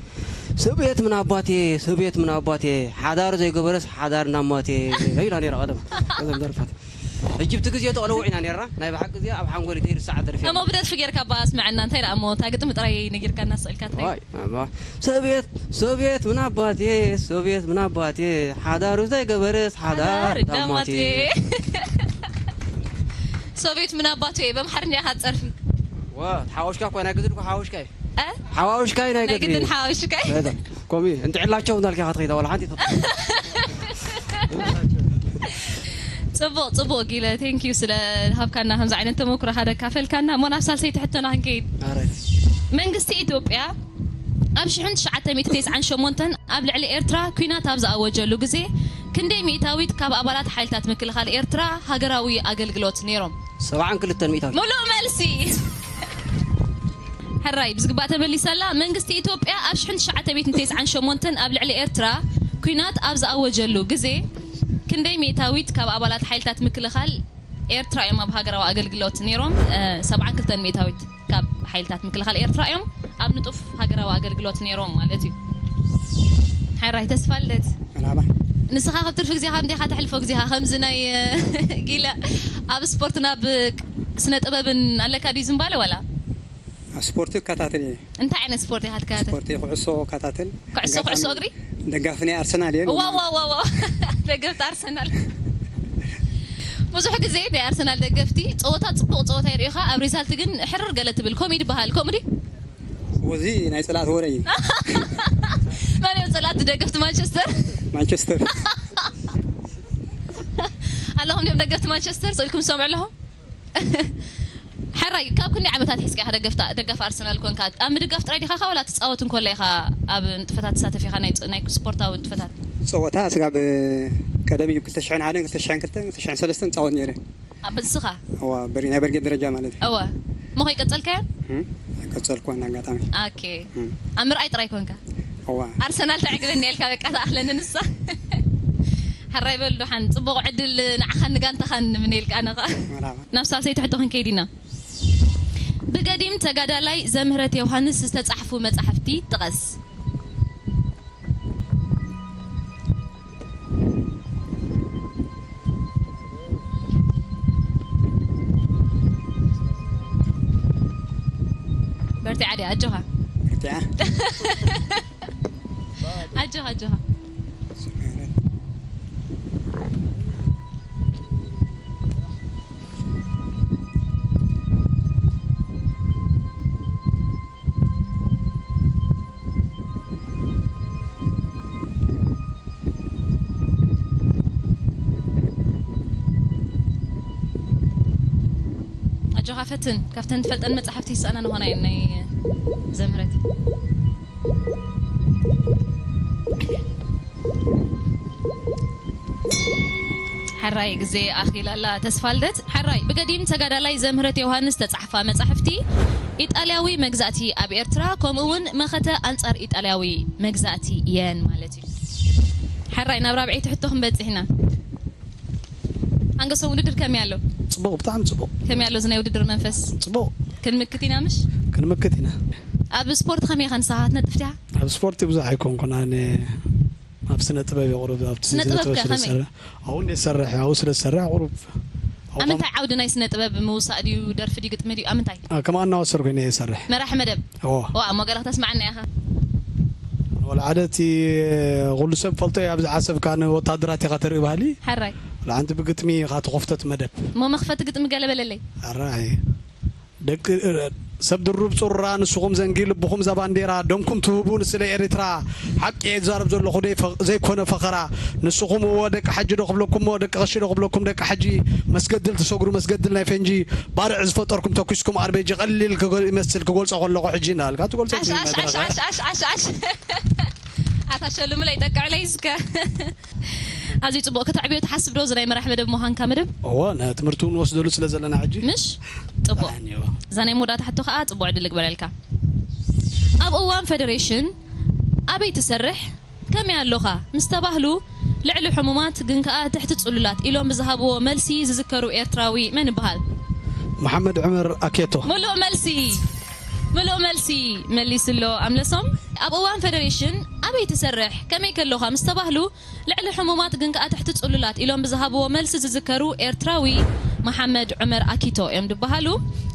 ሰብየት ምን ኣባቴ፣ ሰብየት ምን ኣባቴ፣ ሓዳር ዘይገበረስ ሓዳር ናማቴ ኢላ ነይራ ቀደም። ቀደም ደርፋት። ሕጂ ብቲ ግዜ ተቕልውዕ ኢና ነይርና። ናይ ብሓቂ እዚኣ ኣብ ሓንጎል ከይርሳዕ ደርፊ እያ። እሞ ብደርፊ ጌርካ እባ ኣስምዐና፣ እንታይ ደኣ እሞ እታ ግጥሚ ጥራይ ነጊርካና ስእልካ እንታይ? ዋይ፣ ኣማ፣ ሰብየት፣ ሰብየት ምን ኣባቴ፣ ሰብየት ምን ኣባቴ፣ ሓዳሩ ዘይገበረስ ሓዳር ሓዳር ዳማቴ። ዳማቴ። ሶብየት ምን ኣባቴ፣ በምሓርኛ ኢኻ ትጸርፊ? ዋ፣ ሓዋውሽካ እኮ ናይ ግድን እኮ ሓዋውሽካ እዩ። እ? ሓዋውሽካ እዩ ናይ ናይ ግድን ግድን። ሓዋውሽካ እዩ። በጣም። ኮሚ፣ እንጥዕላቸው እንዳልካ ኢኻ ትኸይዳ፣ ዋላ ሓንቲ ጽቡቕ፣ ጽቡቕ ጊለ፣ ቴንክ ዩ ስለ ሃብካና፣ ከምዚ ዓይነት ተመክሮኻ ደካፈልካና። እሞ ናብ ሳልሰይቲ ሕቶና ክንከይድ። ኣረ። መንግስቲ ኢትዮጵያ ኣብ ሽሕን ትሽዓተ ሚእቲ ተስዓን ሸሞንተን ኣብ ልዕሊ ኤርትራ ኲናት ኣብ ዝኣወጀሉ ግዜ፣ ክንደይ ሚእታዊት ካብ ኣባላት ሓይልታት ምክልኻል ኤርትራ ሃገራዊ ኣገልግሎት ነይሮም? ሰብዓን ክልተን ሚእታዊት። ምሉእ መልሲ። ሕራይ፣ ብዝግባእ ተመሊሳላ። መንግስቲ ኢትዮጵያ ኣብ ሽሕን ትሽዓተ ሚእትን ተስዓን ሸሞንተን ኣብ ልዕሊ ኤርትራ ኲናት ኣብ ዝኣወጀሉ ግዜ፣ ክንደይ ሚእታዊት ካብ ኣባላት ሓይልታት ምክልኻል ኤርትራ እዮም ኣብ ሃገራዊ ኣገልግሎት ነይሮም? እ፣ ሰብዓን ክልተን ሚእታዊት ካብ ሓይልታት ምክልኻል ኤርትራ እዮም ኣብ ንጡፍ ሃገራዊ ኣገልግሎት ነይሮም ማለት እዩ። ሕራይ፣ ተስፋ ልደት። መርሓባ። ንስኻ ካብ ትርፊ ግዜኻ እንዲኻ ተሕልፎ ግዜኻ፣ ከምዚ ናይ፣ እ፣ ጊለ ኣብ ስፖርትን ኣብ ስነ ጥበብን ኣለካ ድዩ ዝምባለ ዋላ? ኣብ ስፖርት እከታተል እየ። እንታይ ዓይነት ስፖርት ኢኻ ትከታተል? ስፖርት ኩዕሶ እከታተል። ኩዕሶ፣ ኣጋጣሚ ኩዕሶ እግሪ? ደጋፊ ናይ ኣርሰናል እየ። ዋው፣ ዋው፣ ዋው፣ ዋው። ደገፍቲ ኣርሰናል። ብዙሕ ግዜ ናይ ኣርሰናል ደገፍቲ ጸወታ ጽቡቕ ጸወታ ይርእዩኻ፣ ኣብ ሪዛልት ግን ሕርር ገለ ትብል። ኮሜዲ በሃል፣ ኮሜዲ? እዚ ናይ ጸላእቲ ወረ እዩ። መን እዮም ጸላእቲ ደገፍቲ ማንቸስተር? ማንቸስተር። ኣለኹም ድዮም ደገፍቲ ማንቸስተር? ስእልኩም ትሰምዑ ኣለኹም? ሕራይ፣ ካብ ክንደይ ዓመታት ሒዝካ ኢኻ ደገፍታ-፣ ደጋፊ ኣርሰናል ኮንካ? ኣብ ምድጋፍ ጥራይ ዲኻ ዋላ ትጻወት እንከሎ ኢኻ ኣብ ንጥፈታት ትሳተፍ ኢኻ፣ ናይ ፅ-፣ ናይ ስፖርታዊ ንጥፈታት? ጸወታ ስጋብ ቀደም እዩ፣ ክልተ ሽሕን ሓደን፣ ክልተ ሽሕን ክልተን፣ ክልተ ሽሕን ሰለስተን ጻወት ነይረ። ኣብ ንስኻ? እዋ፣ በሪ-፣ ናይ በርጌድ ደረጃ ማለት እዩ። እወ። እሞ ከይቀጸልካዮ? እም፣ ቀጸልኩ፣ ዋና ኣጋጣሚ። ኦኬ። እም። ኣብ ምርኣይ ጥራይ ኮንካ? እዋ። ኣርሰናል ተዕግበኒ ኢልካ፣ በቃ፣ ተኣኽለኒ ንሳ። ሕራይ በል፣ ደሓን፣ ጽቡቕ ዕድል ንዓኻን ንጋንታኻን ንምነየልካ፣ ኣነ ኸኣ። መርሓባ። ናብ ሳልሰይቲ ሕቶ ክንከይድ ኢና። ብገዲም ተጋዳላይ ዘምህረት ዮሃንስ ዝተጻሕፉ መጻሕፍቲ ጥቐስ። በርቲዓ ድያ? ኣጆኻ። በርቲዓ። ኣጆኻ፣ ኣጆኻ። ኣጆኻ ፈትን፣ ካብተን ትፈልጠን መጻሕፍቲ ይስኣና ንኾና እየን ናይ ዘምህረት። ሕራይ ግዜ ኣኺላ ኣላ ተስፋ ልደት። ሕራይ ብገዲም ተጋዳላይ ዘምህረት ዮሃንስ ተጻሕፋ መጻሕፍቲ ኢጣልያዊ መግዛእቲ ኣብ ኤርትራ፣ ከምኡ እውን መኸተ ኣንጻር ኢጣልያዊ መግዛእቲ እየን ማለት እዩ። ሕራይ ናብ ራብዐይቲ ሕቶ ክንበጽሕ ኢና። ኣንገሶም ውድድር ከመይ ኣሎ? ጽቡቕ፣ ብጣዕሚ ጽቡቕ። ከመይ ኣሎ እዚ ናይ ውድድር መንፈስ? ጽቡቕ። ክንምክት ኢና ምሽ? ክንምክት ኢና። ኣብ ስፖርት ከመይ ኢኻ ንስኻ ትነጥፍ ዲኻ? ኣብ ስፖርት ብዙሕ ኣይኮንኩን ኣነ። ኣብ ስነ ጥበብ የቕርብ፣ ኣብቲ ስነ ስነ ጥበብ ጥበብ ከ ስለ ከመይ? ዝሰርሕ፣ ኣብኡ እንደ ዝሰርሕ፣ ኣብኡ ስለ ዝሰርሕ ቁሩብ፣ ኣብኡ ኣብ ምንታይ ዓውዲ ናይ ስነ ጥበብ ምውሳእ ድዩ፣ ደርፊ ድዩ፣ ግጥሚ ድዩ፣ ኣብ ምንታይ? ከም፣ እ፣ ከም ኣናውንሰር ኮይነ እየ ዝሰርሕ። መራሒ መደብ? እዎ። ዋ፣ እሞ ገለ ክተስምዓና ኢኻ? ወልዓደ እቲ ኩሉ ሰብ ፈልጦ እዩ፣ ኣብዚ ዓሰብካ ንወታደራት ኢኻ ተርኢ ባህሊ። ሕራይ። ወላ ሓንቲ ብግጥሚ ኢኻ ተኸፍተት መደብ። እሞ መኽፈቲ ግጥሚ ገለ በለለይ። ሕራይ። ደቂ ሰብ ድሩብ ጹራ፣ ንስኹም ዘንጊ ልብኹም እዛ ባንዴራ፣ ደምኩም ትህቡ ንስለ ኤሪትራ። ሓቂ እየ ዝዛረብ ዘለኹ፣ ደይ ፈ-፣ ዘይኮነ ፈኸራ። ንስኹም እዎ ደቂ ሓጂ ዶ ክብለኩም፣ እሞ ደቂ ቀሺ ዶ ክብለኩም፣ ደቂ ሓጂ መስገድል ትሰግሩ፣ መስገድል ናይ ፈንጂ ባርዕ ዝፈጠርኩም ተኩስኩም ኣርቤጂ ቀሊል ክገ-፣ ይመስል ክገልጾ ከለኹ ሕጂ እናበልካ ትገልጾ ዓሽ፣ ዓሽ፣ ዓሽ፣ መድረኽ። ዓሽ፣ ዓሽ፣ ዓሽ፣ ዓሽ። ኣታ ሸልሙ ለይጠቅዕለይ እስከ። ኣዝዩ ጽቡቕ። ከተዕብዮ ትሓስብ ዶ እዚ ናይ መራሕ መደብ ምዃንካ መደብ? እወ፣ ንትምህርቲ እውን ንወስደሉ ስለ ዘለና ሕጂ። ምሽ? ጽቡቕ። ኣኒ፣ እወ። እዛ ናይ መወዳእታ ሕቶ ከኣ ጽቡቕ ዕድል እግበረልካ። ኣብ እዋን ፈደሬሽን ኣበይ ትሰርሕ? ከመይ ኣሎኻ? ምስ ተባህሉ፣ ልዕሊ ሕሙማት ግን ከኣ ትሕቲ ጽሉላት ኢሎም ብዝሃብዎ መልሲ ዝዝከሩ ኤርትራዊ መን ይበሃል? መሓመድ ዑመር ኣኬቶ። ምሉእ መልሲ፣ ምሉእ መልሲ መሊስሎ ኣምለሶም። ኣብ እዋን ፈደሬሽን ኣበይ ትሰርሕ? ከመይ ከሎኻ? ምስ ተባህሉ፣ ልዕሊ ሕሙማት ግን ከኣ ትሕቲ ጽሉላት ኢሎም ብዝሃብዎ መልሲ ዝዝከሩ ኤርትራዊ መሓመድ ዑመር ኣኪቶ እዮም ዝበሃሉ።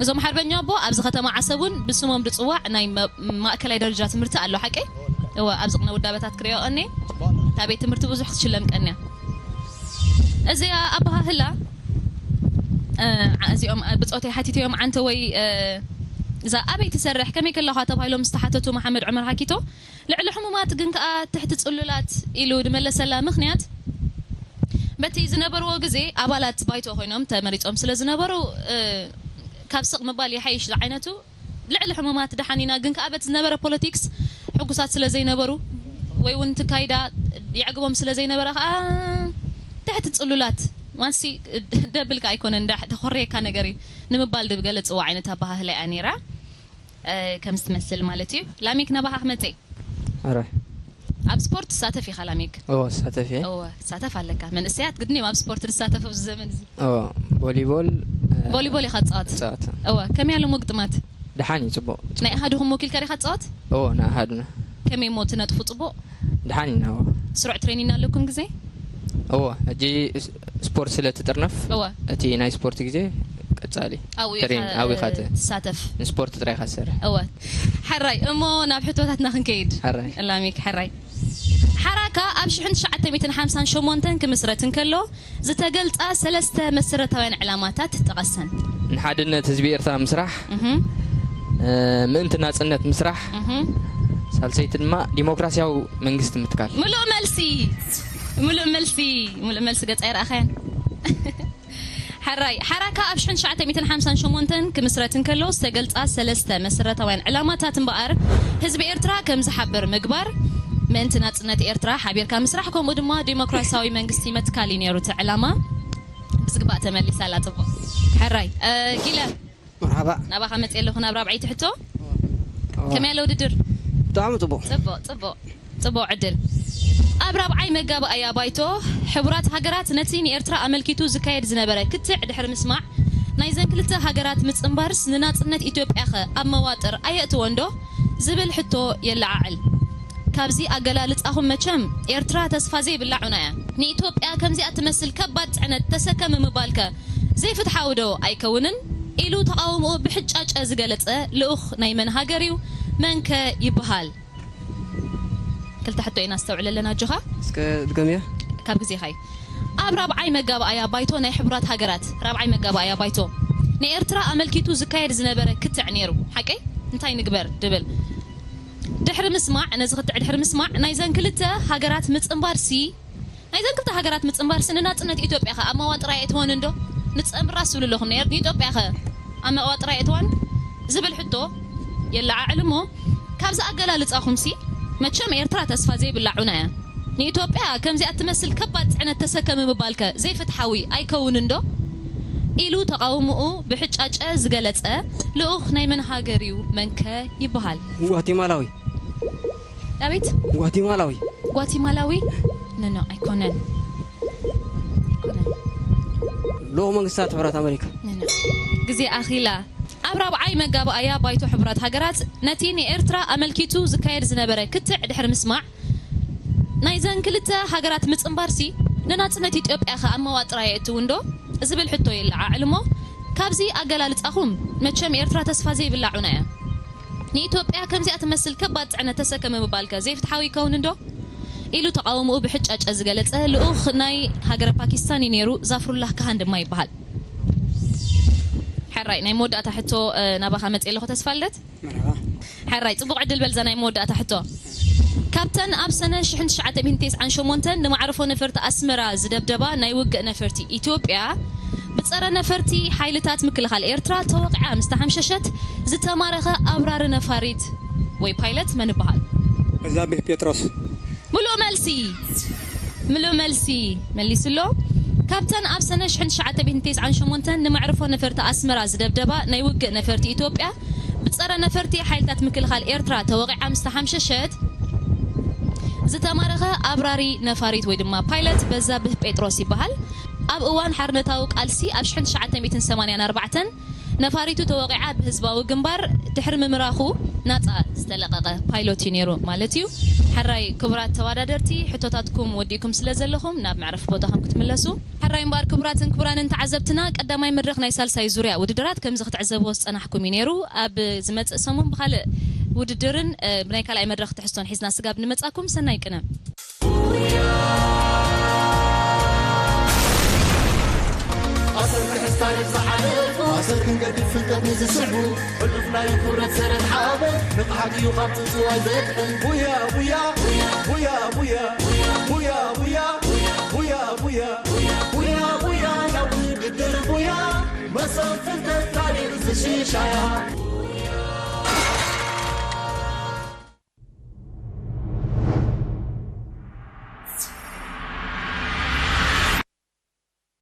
እዞም ሓርበኛ ኣቦ ኣብዚ ከተማ ዓሰብ እውን ብስሞም ዝጽዋዕ ናይ መ-፣ ማእከላይ ደረጃ ትምህርቲ ኣሎ፣ ሓቀይ? እወ፣ ኣብዚ ቅነ ውዳበታት ክርእዮ ቀንየ። እታ ቤት ትምህርቲ ብዙሕ ክትሽለም ቀንያ። እዚኣ ኣበሃህላ፣ እ፣ እዚኦም ብጾተይ ሓቲተዮም፣ ዓንተ ወይ፣ እ፣ እዛ ኣበይ ትሰርሕ፣ ከመይ ከለኻ ተባሂሎም ዝተሓተቱ መሓመድ ዑመር ሃኪቶ፣ ልዕሊ ሕሙማት ግን ከኣ ትሕቲ ጽሉላት ኢሉ ዝመለሰላ ምኽንያት፣ በቲ ዝነበርዎ ግዜ ኣባላት ባይቶ ኮይኖም ተመሪጾም ስለ ዝነበሩ፣ እ፣ ካብ ስቕ ምባል ይሓይሽ ዝዓይነቱ፣ ልዕሊ ሕሙማት ደሓን ኢና፣ ግን ከኣ በቲ ዝነበረ ፖለቲክስ ሕጉሳት ስለ ዘይነበሩ፣ ወይ እውን እቲ ካይዳ የዕግቦም ስለ ዘይነበረ ከኣ ትሕቲ ጽሉላት፣ ዋንሲ ደብል ከኣ ኣይኮነን፣ እንዳ ተኾርየካ ነገር እዩ ንምባል ዝገለጽዎ ዓይነት ኣበሃህላ እያ ነይራ። እ፣ ከም ዝትመስል ማለት እዩ። ላሚክ ናባኻ ክመጽእ። ኣረ። ኣብ ስፖርት ትሳተፍ ኢኻ ላሚክ? እወ፣ እሳተፍ እየ። እወ፣ ትሳተፍ ኣለካ። መንእሰያት ግድን እዮም ኣብ ስፖርት ዝሳተፉ ኣብዚ ዘመን እዚ። እወ፣ ቮሊቦል፣ እ፣ ቮሊቦል ኢኻ ትጻወት? እጻወት። እወ፣ ከመይ ኣሎ እሞ ግጥማት? ደሓን እዩ፣ ጽቡቕ። ናይ ኣሃዱኹም ወኪልካ ዲኻ ትጻወት? እወ፣ ንኣሃዱና። ከመይ እሞ ትነጥፉ ጽቡቕ? ደሓን ኢና፣ እወ። ስሩዕ ትሬኒን ኣለኩም ግዜ? እወ፣ ሕጂ ስ-፣ ስፖርት ስለ ትጥርነፍ፣ እወ። እቲ ናይ ስፖርት ግዜ ቀጻሊ። ኣብኡ ኢኻ፣ ትሬን-፣ ኣብኡ ኢኻ እ፣ ት-፣ ትሳተፍ። ንስፖርት ጥራይ ኢኻ ትሰርሕ። እወ። ሕራይ፣ እሞ ናብ ሕቶታትና ክንከይድ። ሕራይ። ላሚክ፣ ሕራይ። ሓራካ ኣብ ሽሕን ትሽዓተ ሚእትን ሓምሳን ሸሞንተን ክምስረት እንከሎ ዝተገልጻ ሰለስተ መሰረታውያን ዕላማታት ጥቀሰን። ንሓድነት ህዝቢ ኤርትራ ምስራሕ፣ እህ። እ፣ ምእንቲ ናጽነት ምስራሕ፣ እህ። ሳልሰይቲ ድማ ዲሞክራሲያዊ መንግስቲ ምትካል። ምሉእ መልሲ፣ ምሉእ መልሲ፣ ምሉእ መልሲ ገጻ ይረኣኻያን። ሕራይ፣ ሓራካ ኣብ ሽሕን ትሽዓተ ሚእትን ሓምሳን ሸሞንተን ክምስረት እንከሎ ዝተገልጻ ሰለስተ መሰረታውያን ዕላማታት እምበኣር፣ ህዝቢ ኤርትራ ከም ዝሓብር ምግባር፣ ምእንቲ ናጽነት ኤርትራ ሓቢርካ ምስራሕ፣ ከምኡ ድማ ዲሞክራሲያዊ መንግስቲ መትካል እዩ ነይሩ እቲ ዕላማ። ብዝግባእ ተመሊሳ ኣላ፣ ጽቡቕ። ሕራይ፣ እ፣ ጊለ፣ መርሓባ። ናባኻ መጽእ ኣለኹ ናብ ራብዓይቲ ሕቶ። ኦ። ከመይ ኣሎ ውድድር? ብጣዕሚ ጽቡቕ። ጽቡቕ፣ ጽቡቕ። ጽቡቕ ዕድል። ኣብ ራብዓይ መጋባእያ ባይቶ ሕቡራት ሃገራት ነቲ ንኤርትራ ኣመልኪቱ ዝካየድ ዝነበረ ክትዕ ድሕሪ ምስማዕ፣ ናይዘን ክልተ ሃገራት ምጽንባርስ ንናጽነት ኢትዮጵያኸ ኣብ መዋጥር ኣየእትዎንዶ? ዝብል ሕቶ የለዓዕል። ካብዚ ኣገላልጻኹም መቸም ኤርትራ ተስፋ ዘይብላ ዑና እያ። ንኢትዮጵያ ከምዚኣ ትመስል ከባድ ጽዕነት ተሰከሚ ምባልከ ዘይፍትሓዊ ዶ ኣይከውንን? ኢሉ ተቓውሞኡ ብሕጫጨ ዝገለጸ ልኡኽ ናይ መን ሃገር እዩ? መንከ ይበሃል? ክልተ ሕቶ ኢና ኣስተውዕለለና ኣጆኻ። እስከ ድገምያ። ካብ ግዜኻ እዩ። ኣብ ራብዓይ መጋባእያ ባይቶ ናይ ሕቡራት ሃገራት፣ ራብዓይ መጋባእያ ባይቶ ንኤርትራ ኣመልኪቱ ዝካየድ ዝነበረ ክትዕ ነይሩ። ሓቀይ? እንታይ ንግበር? ድብል። ድሕሪ ምስማዕ፣ ነዚ ክትዕ ድሕሪ ምስማዕ፣ ናይዘን ክልተ ሃገራት ምጽንባርሲ፣ ናይዘን ክልተ ሃገራት ምጽንባርሲ ንናጽነት ኢትዮጵያኸ ኣብ መዋጥር ኣየእትወንን ዶ? ንጸንብራ ዝብሉ ኣለኹም። ንኤር-፣ ንኢትዮጵያኸ ኣብ መዋጥር ኣየእትዋን? ዝብል ሕቶ የለዓዕል እሞ፣ ካብዚ ኣገላልጻኹምሲ፣ መቸም ኤርትራ ተስፋ ዘይብላ ዑና እያ። ንኢትዮጵያ ከምዚኣ እትመስል ከባድ ጽዕነት ተሰከሚ ምባልከ ዘይፍትሓዊ ኣይከውንን ዶ? ኢሉ ተቓውሞኡ ብሕጫጨ ዝገለጸ ልኡኽ ናይ መን ሃገር እዩ? መንከ ይበሃል? ጓቲማላዊ። ኣቤት? ጓቲማላዊ። ጓቲማላዊ? ኖ፣ ኖ፣ ኣይኮነን። ኣይኮነን። ልኡኽ መንግስታት ሕብረት ኣመሪካ። ኖ፣ ኖ። ግዜ ኣኺላ። ኣብ ራብዓይ መጋባእያ ባይቶ ሕቡራት ሃገራት ነቲ ንኤርትራ ኣመልኪቱ ዝካየድ ዝነበረ ክትዕ ድሕሪ ምስማዕ፣ ናይዘን ክልተ ሃገራት ምጽንባርሲ ንናጽነት ኢትዮጵያ ከ ኣብ መዋጥር ኣየእትውንዶ? ዝብል ሕቶ የለዓዕል እሞ፣ ካብዚ ኣገላልጻኹም መቸም ኤርትራ ተስፋ ዘይብላ ዑና እያ። ንኢትዮጵያ ከምዚኣ ትመስል ከባድ ጽዕነት ተሰከመ ምባልከ ዘይፍትሓዊ ይከውን እንዶ? ኢሉ ተቓውሞኡ ብሕጫጨ ዝገለጸ ልኡኽ ናይ ሃገረ ፓኪስታን እዩ ነይሩ። ዛፍሩላህ ካሃን ድማ ይበሃል። ሕራይ ናይ መወዳእታ ሕቶ ናባኻ መጽእ ኣለኹ ተስፋ ልደት። ሕራይ ጽቡቕ ዕድል በልዛ ናይ መወዳእታ ሕቶ። ካብተን ኣብ ሰነ ሽሕን ትሽዓተ ሚእትን ተስዓን ሸሞንተን ንማዕርፎ ነፈርቲ ኣስመራ ዝደብደባ ናይ ውግእ ነፈርቲ ኢትዮጵያ ብጸረ ነፈርቲ ሓይልታት ምክልኻል ኤርትራ ተወቒዓ ምስ ተሓምሸሸት ዝተማረኸ ኣብራሪ ነፋሪት ወይ ፓይለት መን ይበሃል? በዛብህ ጴጥሮስ። ምሉእ መልሲ ምሉእ መልሲ መሊሱ ኣሎ። ካብተን ኣብ ሰነ ሽሕን ትሽዓተ ሚእትን ተስዓን ሸሞንተን ንመዕርፎ ነፈርቲ ኣስመራ ዝደብደባ ናይ ውግእ ነፈርቲ ኢትዮጵያ ብጸረ ነፈርቲ ሓይልታት ምክልኻል ኤርትራ ተወቒዓ ምስ ተሓምሸሸት ዝተማረኸ ኣብራሪ ነፋሪት ወይ ድማ ፓይለት በዛብህ ጴጥሮስ ይበሃል። ኣብ እዋን ሓርነታዊ ቃልሲ ኣብ ሽሕን ትሽዓተ ሚእትን ሰማንያን ኣርባዕተን ነፋሪቱ ተወቒዓ ብህዝባዊ ግንባር ድሕሪ ምምራኹ ናጻ ዝተለቐቐ ፓይሎት እዩ ነይሩ ማለት እዩ። ሕራይ ክቡራት ተወዳደርቲ ሕቶታትኩም ወዲእኩም ስለ ዘለኹም ናብ መዕረፊ ቦታኹም ክትምለሱ። ሕራይ እምበኣር ክቡራትን ክቡራንን ተዓዘብትና ቀዳማይ መድረኽ ናይ ሳልሳይ ዙርያ ውድድራት ከምዚ ክትዕዘብዎ ዝጸናሕኩም እዩ ነይሩ። ኣብ ዝመጽእ ሰሙን ብኻልእ ውድድርን ብናይ ካልኣይ መድረኽ ትሕዝቶን ሒዝና ስጋብ ንመጻኩም ሰናይ ቅነ። ኣሰር ክሕዝ ታሪኽ ዝሓለፉ ኣሰር ክንገድፍ ፍልጠት ንዝስዕቡ ሕሉፍ ናይ ክብረት ሰረት ሓበን ንቕሓት እዩ ካብ ጽጽዋይ ዘድሕን ቡያ ቡያ ቡያ ቡያ ቡያ ቡያ ቡያ ቡያ ቡያ ቡያ ናብ ውድድር ቡያ መሰል ፍልጠት ታሪኽ ዝሽሻያ